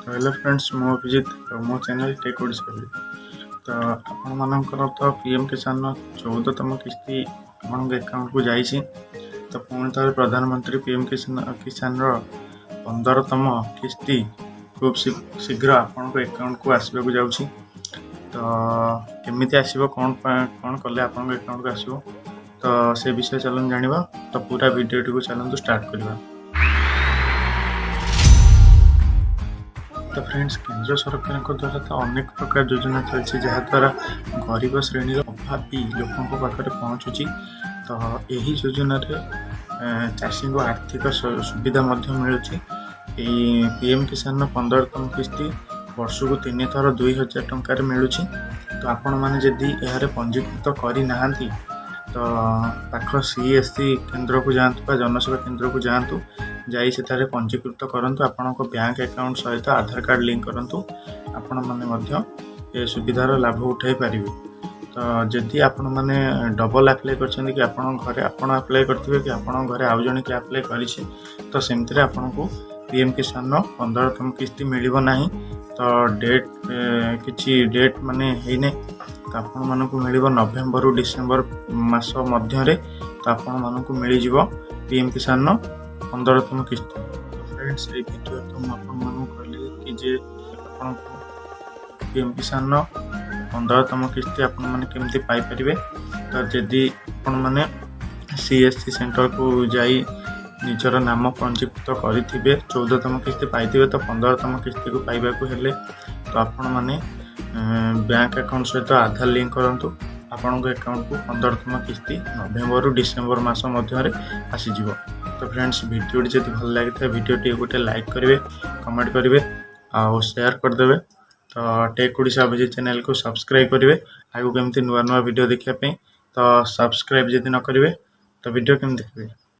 Hello friends, ମୁଁ ଅଭିଜିତ ଆଉ ମୋ ଚ୍ୟାନେଲ୍ ଟେକ୍ ଓଡ଼ିଶା ଅଭିଜିତ। ତ ଆପଣମାନଙ୍କର ତ ପିଏମ୍ କିଷାନର 14ତମ କିସ୍ତି ଆପଣଙ୍କ ଆକାଉଣ୍ଟକୁ ଯାଇଛି। ତ ପୁଣି ଥରେ ପ୍ରଧାନମନ୍ତ୍ରୀ ପିଏମ୍ କିଷାନର 15ତମ କିସ୍ତି ଖୁବ୍ ଶୀଘ୍ର ଆପଣଙ୍କ ଆକାଉଣ୍ଟକୁ ଆସିବାକୁ ଯାଉଛି। ତ କେମିତି ଆସିବ, କ'ଣ କ'ଣ କଲେ ଆପଣଙ୍କ ଆକାଉଣ୍ଟକୁ ଆସିବ, ତ ସେ ବିଷୟରେ ଚାଲନ୍ତୁ ଜାଣିବା। ତ ପୁରା ଭିଡ଼ିଓଟିକୁ ଚାଲନ୍ତୁ ଷ୍ଟାର୍ଟ କରିବା। ତ ଫ୍ରେଣ୍ଡସ୍, କେନ୍ଦ୍ର ସରକାରଙ୍କ ଦ୍ୱାରା ତ ଅନେକ ପ୍ରକାର ଯୋଜନା ଚାଲିଛି, ଯାହାଦ୍ୱାରା ଗରିବ ଶ୍ରେଣୀର ଅଭାବୀ ଲୋକଙ୍କ ପାଖରେ ପହଞ୍ଚୁଛି। ତ ଏହି ଯୋଜନାରେ ଚାଷୀଙ୍କୁ ଆର୍ଥିକ ସୁବିଧା ମଧ୍ୟ ମିଳୁଛି। ଏଇ ପିଏମ୍ କିଷାନର 15ତମ କିସ୍ତି ବର୍ଷକୁ ତିନି ଥର 2000 ଟଙ୍କାରେ ମିଳୁଛି। ତ ଆପଣମାନେ ଯଦି ଏହାରେ ପଞ୍ଜୀକୃତ କରିନାହାନ୍ତି, ତ ପାଖ ସିଏସସି କେନ୍ଦ୍ରକୁ ଯାଆନ୍ତୁ ବା ଜନସେବା କେନ୍ଦ୍ରକୁ ଯାଆନ୍ତୁ, ଯାଇ ସେଠାରେ ପଞ୍ଜୀକୃତ କରନ୍ତୁ। ଆପଣଙ୍କ ବ୍ୟାଙ୍କ ଆକାଉଣ୍ଟ ସହିତ ଆଧାର କାର୍ଡ଼ ଲିଙ୍କ କରନ୍ତୁ। ଆପଣମାନେ ମଧ୍ୟ ଏ ସୁବିଧାର ଲାଭ ଉଠାଇ ପାରିବେ। ତ ଯଦି ଆପଣମାନେ ଡବଲ୍ ଆପ୍ଲାଏ କରିଛନ୍ତି କି ଆପଣଙ୍କ ଘରେ ଆପଣ ଆପ୍ଲାଏ କରିଥିବେ କି ଆପଣଙ୍କ ଘରେ ଆଉ ଜଣେ କିଏ ଆପ୍ଲାଏ କରିଛି, ତ ସେମିତିରେ ଆପଣଙ୍କୁ ପିଏମ୍ କିଷାନର 15ତମ କିସ୍ତି ମିଳିବ ନାହିଁ। ତ ଡେଟ୍ କିଛି ଡେଟ୍ ମାନେ ହେଇନାହିଁ। ତ ଆପଣମାନଙ୍କୁ ମିଳିବ ନଭେମ୍ବରରୁ ଡିସେମ୍ବର ମାସ ମଧ୍ୟରେ। ତ ଆପଣମାନଙ୍କୁ ମିଳିଯିବ ପିଏମ୍ କିଷାନର 15ତମ କିସ୍ତି। ଫ୍ରେଣ୍ଡସ୍, ଏଇ ଭିଡ଼ିଓ ତ ମୁଁ ଆପଣମାନଙ୍କୁ କହିଲି କି ଯେ ଆପଣଙ୍କୁ ପିଏମ୍ କିଷାନର 15ତମ କିସ୍ତି ଆପଣମାନେ କେମିତି ପାଇପାରିବେ। ତ ଯଦି ଆପଣମାନେ ସିଏସସି ସେଣ୍ଟରକୁ ଯାଇ ନିଜର ନାମ ପଞ୍ଜୀକୃତ କରିଥିବେ, 14ତମ କିସ୍ତି ପାଇଥିବେ, ତ 15ତମ କିସ୍ତିକୁ ପାଇବାକୁ ହେଲେ ତ ଆପଣମାନେ ବ୍ୟାଙ୍କ ଆକାଉଣ୍ଟ ସହିତ ଆଧାର ଲିଙ୍କ କରନ୍ତୁ। ଆପଣଙ୍କ ଆକାଉଣ୍ଟକୁ 15ତମ କିସ୍ତି ନଭେମ୍ବରରୁ ଡିସେମ୍ବର ମାସ ମଧ୍ୟରେ ଆସିଯିବ। ତ ଫ୍ରେଣ୍ଡସ୍, ଭିଡ଼ିଓଟି ଯଦି ଭଲ ଲାଗିଥାଏ, ଭିଡ଼ିଓଟି ଗୋଟେ ଲାଇକ୍ କରିବେ, କମେଣ୍ଟ କରିବେ ଆଉ ସେୟାର କରିଦେବେ। ତ ଟେକ୍ ଓଡ଼ିଶା ଅଭିଜିତ ଚ୍ୟାନେଲକୁ ସବସ୍କ୍ରାଇବ୍ କରିବେ ଆଗକୁ ଏମିତି ନୂଆ ନୂଆ ଭିଡ଼ିଓ ଦେଖିବା ପାଇଁ। ତ ସବସ୍କ୍ରାଇବ୍ ଯଦି ନ କରିବେ, ତ ଭିଡ଼ିଓ କେମିତି ଦେଖିବେ?